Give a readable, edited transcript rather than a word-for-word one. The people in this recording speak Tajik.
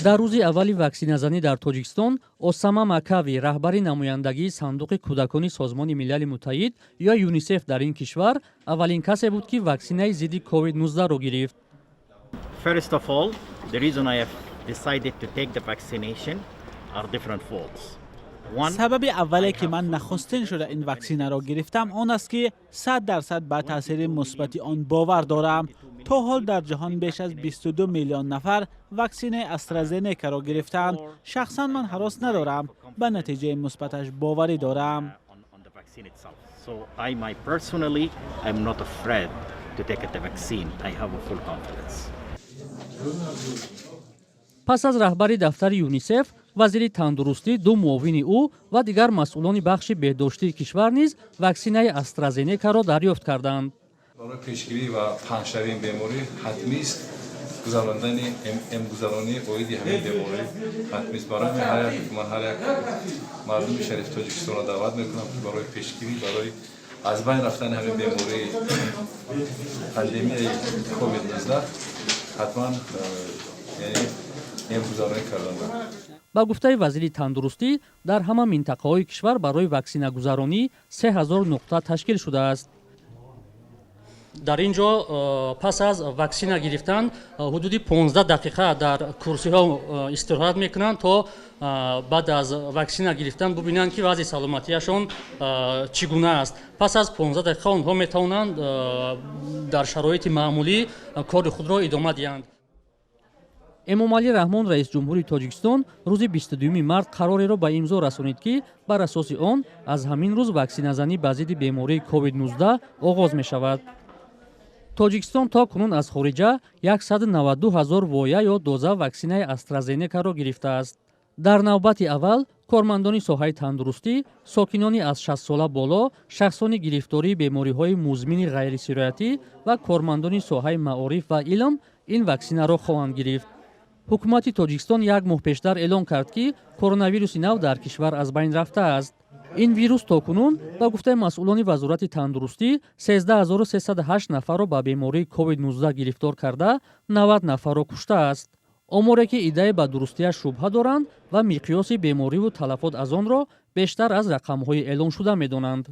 Дар рӯзи аввали ваксиназанӣ дар Тоҷикистон Осама Макави, раҳбари намояндагии Сандуқи кӯдакони Созмони Милали Муттаҳид ё ЮНИСЕФ дар ин кишвар, аввалин касе буд, ки ваксинаи зидди COVID-19-ро гирифт. First of all, the reason I have decided to take the vaccination are different folds. One, Сабаби аввале, ки ман нахустин шуда ин ваксинаро гирифтам, он аст, ки 100% ба таъсири мусбати он бовар дорам. То ҳол дар ҷаҳон беш аз 22 миллион нафар ваксинаи Астразенекаро гирифтаанд. Шахсан ман ҳарос надорам, ба натиҷаи мусбаташ боварӣ дорам. On the vaccine itself. So I, my personally, I'm not afraid to take the vaccine. I have a full confidence. Пас аз раҳбари дафтари ЮНИСЕФ, вазири тандурустӣ, ду муовини ӯ ва дигар масъулони бахши беҳдоштии кишвар низ ваксинаи Астразенекаро дарёфт карданд. Барои пешгирӣ ва паҳншавии беморӣ ҳатмист гузарондани эмгузаронӣ оиди ҳамин беморӣ ҳатмист. Барои ҳамин ҳар як ман ҳар як мардуми шарифи Тоҷикистонро даъват мекунам, ки барои пешгирӣ, барои аз байн рафтани ҳамин бемории пандемияи COVID-19 ҳатман яъне эмгузаронӣ карданд. Ба гуфтаи вазири тандурустӣ, дар ҳама минтақаҳои кишвар барои ваксинагузаронӣ 3000 нуқта ташкил шудааст. Дар ин ҷо пас аз ваксина гирифтан ҳудуди 15 дақиқа дар курсиҳо истироҳат мекунанд, то баъд аз ваксина гирифтан бубинанд, ки вазъи саломатиашон чӣ гуна аст. Пас аз 15 дақиқа онҳо метавонанд дар шароити маъмулӣ кори худро идома диҳанд. Эмомалӣ Раҳмон, раисҷумҳури Тоҷикистон, рӯзи 22 март қарореро ба имзо расонид, ки бар асоси он аз ҳамин рӯз ваксиназанӣ ба зидди бемории COVID-19 оғоз мешавад. Тоҷикистон то кунун аз хориҷа 192 ҳазор воя ё доза ваксинаи Астразенекаро гирифтааст. Дар навбати аввал кормандони соҳаи тандурустӣ, сокинони аз 60-сола боло, шахсони гирифтории бемориҳои музмини ғайрисироятӣ ва кормандони соҳаи маориф ва илм ин ваксинаро хоҳанд гирифт. Ҳукумати Тоҷикистон як моҳ пештар эълон кард, ки коронавируси нав дар кишвар аз байн рафтааст. Ин вирус то кунун, ба гуфтаи масъулони Вазорати тандурустӣ, 13 308 нафарро ба бемории COVID-19 гирифтор карда, 90 нафарро куштааст, оморе ки иддае ба дурустиаш шубҳа доранд ва миқёси бемориву талафот аз онро бештар аз рақамҳои эълоншуда медонанд.